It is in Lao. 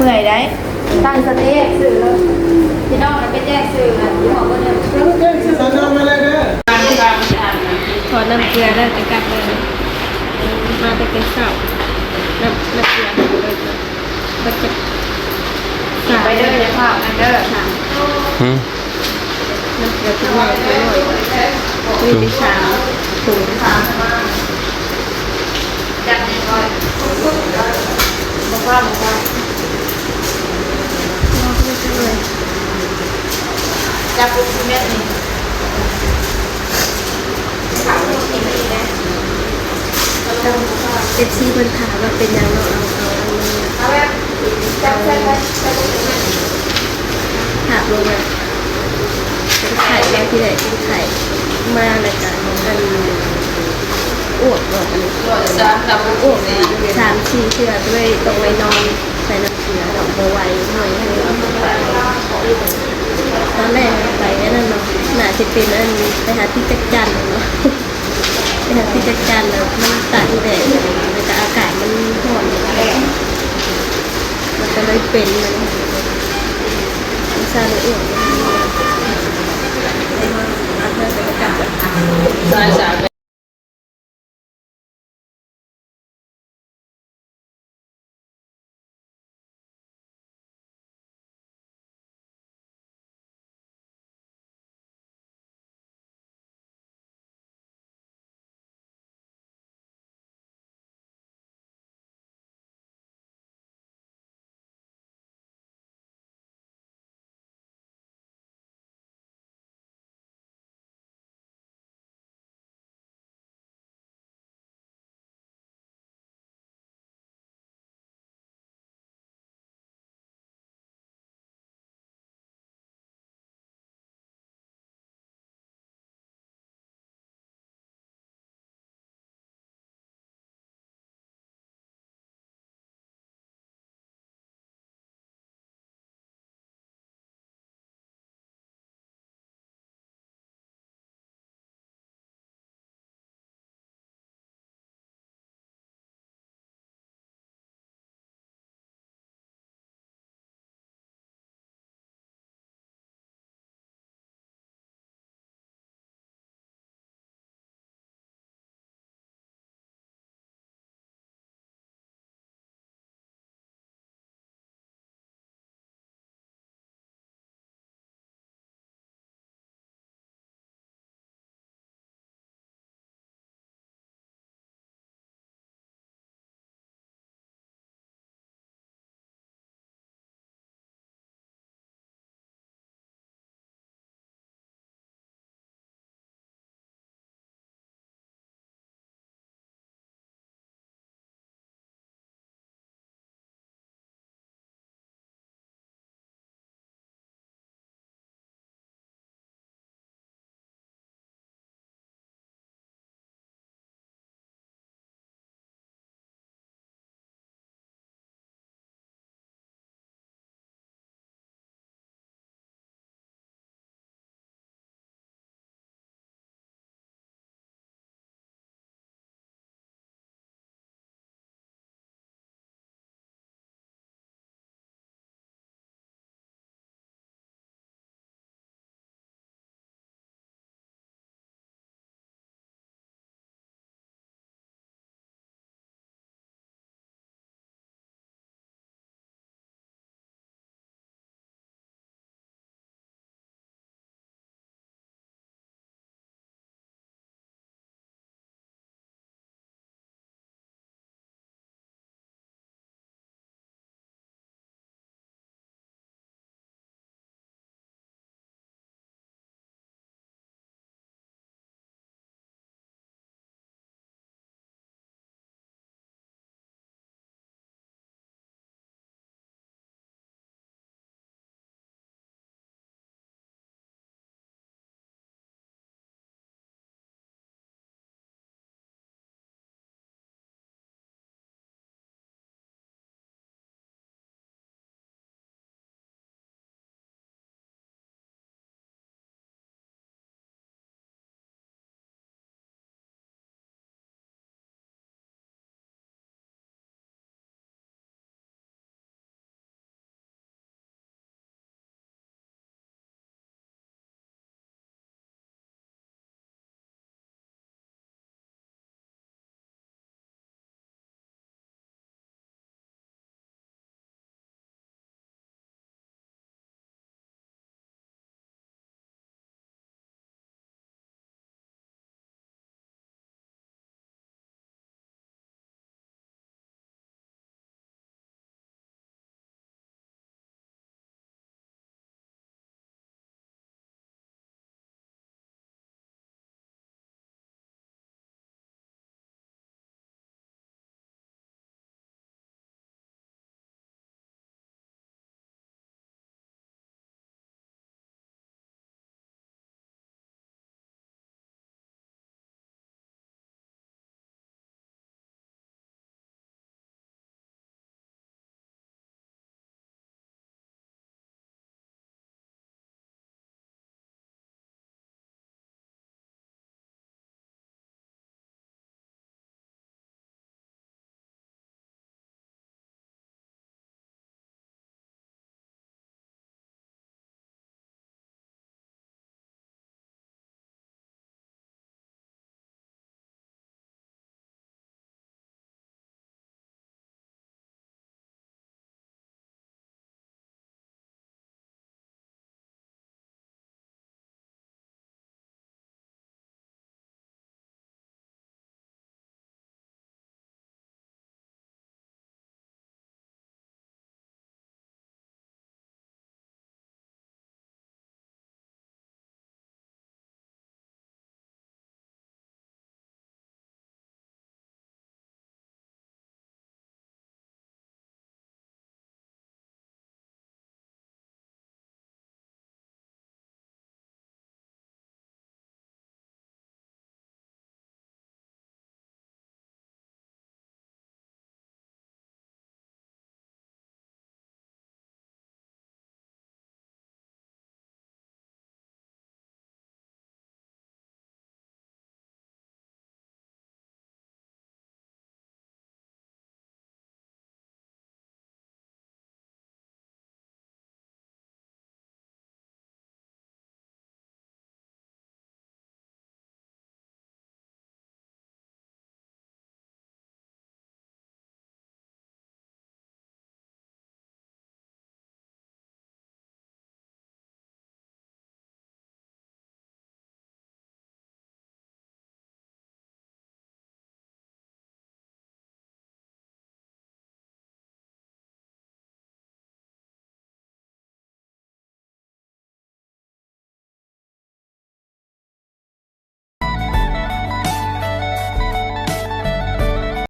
ເມື່ອຍໄດ໋. ຕັ້ງສະຕິ ຊື່ ພີ່ນ້ອງນະ ໄປແຈ້ງຊື່ອັນ ຢູ່ຫ້ອງເບິ່ງເດີ. ຂໍນ້ຳເກືອເດີ ຈະກັບເດີ. ມາແຕ່ເປັນເຊົ້າ ນ້ຳ ນ້ຳເກືອເດີ. ເບິດຈັກ ກິນໄປເດີ ຢ່າຟ້າວນັ້ນເດີ. ຫືມ ມັນເກືອບໜ້ອຍ ໜ້ອຍ ມີແຕ່ສາມຖົງ. ຈັບນີ້ກ່ອນ ບໍ່ພາດ ບໍ່ພາດ. ຈັບປຸບ ແມ່ນນີ້. ເອັຟຊີເພິ່ນຖາມວ່າເປັນຫຍັງເນາະ ເອົາ ເອົາອັນນີ້ ເອົາ ຖາມລົງມາ ເປັນໄຂ້ມາທີໃດ ເປັນໄຂ້ມາແລ້ວກະອັນ ອວກເນາະ ອັນນີ້ ອວກສາມສີ່ເທື່ອ ກໍເລີຍຕ້ອງໄປນອນໃສ່ນ້ຳເກືອເນາະ ບໍ່ໄຫວ ເມື່ອຍແຮງ. ຕອນແລກໄປອັນນັ້ນເນາະ ໜ້າຈະເປັນອັນ ໄປຫາຕິດຈັກຈັ່ນເນາະ. ເປັນອັນທີ່ຈັກຈັນແລ້ວ ມັນຕາກແດດ ແລ້ວກະອາກາດມັນຮ້ອນ ມັນກະເລີຍເປັນ ມັນ ມັນຊາເລີຍອ້ວນ ເລີຍມາອາບນ້ຳ ແລ້ວກະກັບ.